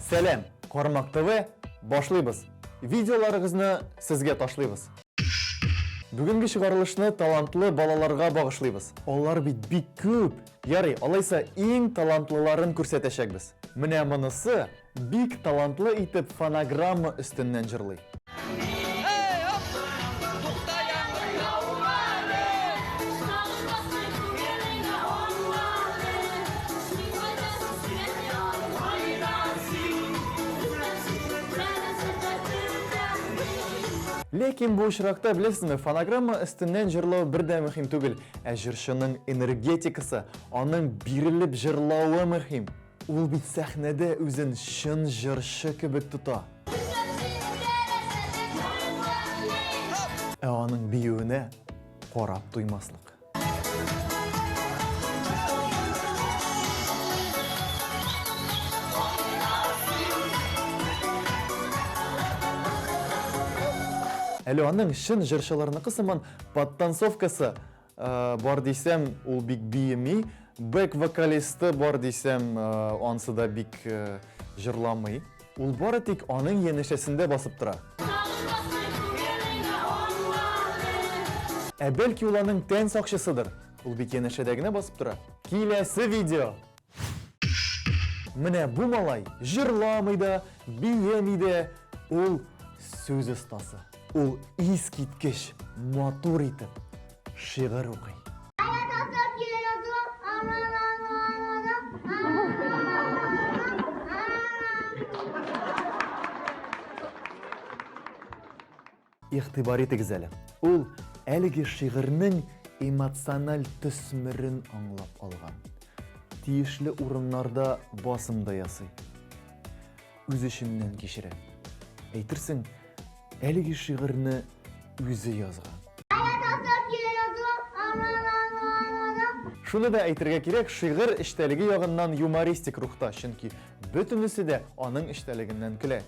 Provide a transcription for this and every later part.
Сәлам, Кармак ТВ, башлыйбыз. Видеоларыгызны сезгә ташлыйбыз. Бүгенге чыгарылышны талантлы балаларга багышлыйбыз. Алар бит бик күп. Ярый, алайса иң талантлыларын күрсәтәчәкбез. Менә монысы бик талантлы итеп фонограмма өстеннән җырлый. Ләкин бу очракта, беләсезме, фонограмма өстеннән җырлау бер дә мөһим түгел, ә җырчының энергетикасы, аның бирелеп җырлавы мөһим. Ул бит сәхнәдә үзен чын җырчы кебек тота. Ә аның биюенә карап туймаслык. Әле аның чын җырчыларныкы сыман подтанцовкасы Бар дисәм, ул бик биеми. Бэк-вокалисты бар дисәм, ансы да бик җырламый. Ул бары тик аның янәшәсендә басып тора. Ә бәлки ул аның тән сакчысыдыр? Ул бит янәшәдә генә басып тора. Киләсе видео! Менә бу малай җырламый да, биеми дә, ул сүз остасы. Ул искиткеч матур итеп шигырь укый. Игътибар итегез әле, ул әлеге шигырьнең эмоциональ төсмерен аңлап алган. Тиешле урыннарда басым да ясый. Үз эченнән кичерә. Әйтерсең, әлеге шигырьне үзе язган. Шуны да әйтергә кирәк, шигырь эчтәлеге ягыннан юмористик рухта, чөнки бөтенесе дә аның эчтәлегеннән көлә.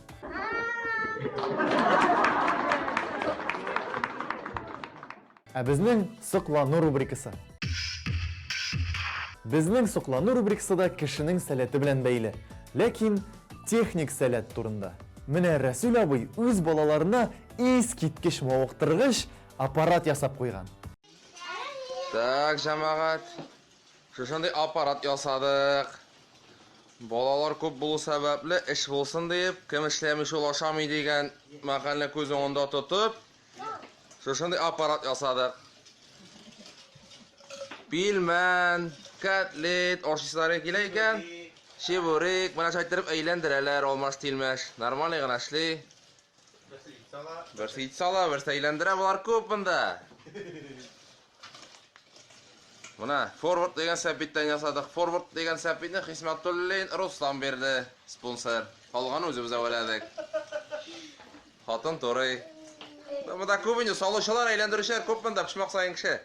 Ә безнең соклану рубрикасы. Безнең соклану рубрикасы да кешенең сәләте белән бәйле. Ләкин техник сәләт турында. Менә Рәсүл абый үз балаларына искиткеч мавыктыргыч аппарат ясап куйган. Так, җәмәгать, шушындый аппарат ясадык. Балалар күп булу сәбәпле, эш булсын диеп, кем эшләми шул ашамый дигән мәкальне күз уңында тотып, шушындый аппарат ясадык. Пилмән, котлет ашыйсылары килә икән, чебурек, менә шулай иттереп әйләндерәләр алмаш-тилмәш. Нормальный гына эшли. Берсе ит сала, берсе әйләндерә, болар күп монда. Менә форвард дигән сәпиттән ясадык. Форвард дигән сәпитне Хисмәтуллин Руслан бирде, спонсор. Калганын үзебез әвәләдек. Хатын турый. Монда күп инде салучылар, әйләндерүчеләр күп монда, почмак саен кеше.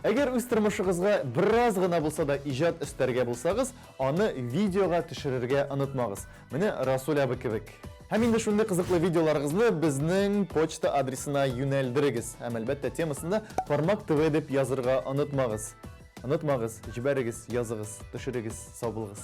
Әгәр үз тормышыгызга бераз гына булса да иҗат өстәргә булсагыз, аны видеога төшерергә онытмагыз. Менә Расуль абый кебек. Һәм инде шундый кызыклы видеоларыгызны безнең почта адресына юнәлдерегез. Һәм, әлбәттә, темасында Кармак ТВ дип язырга онытмагыз. Онытмагыз, җибәрегез, языгыз, төшерегез. Сау булыгыз.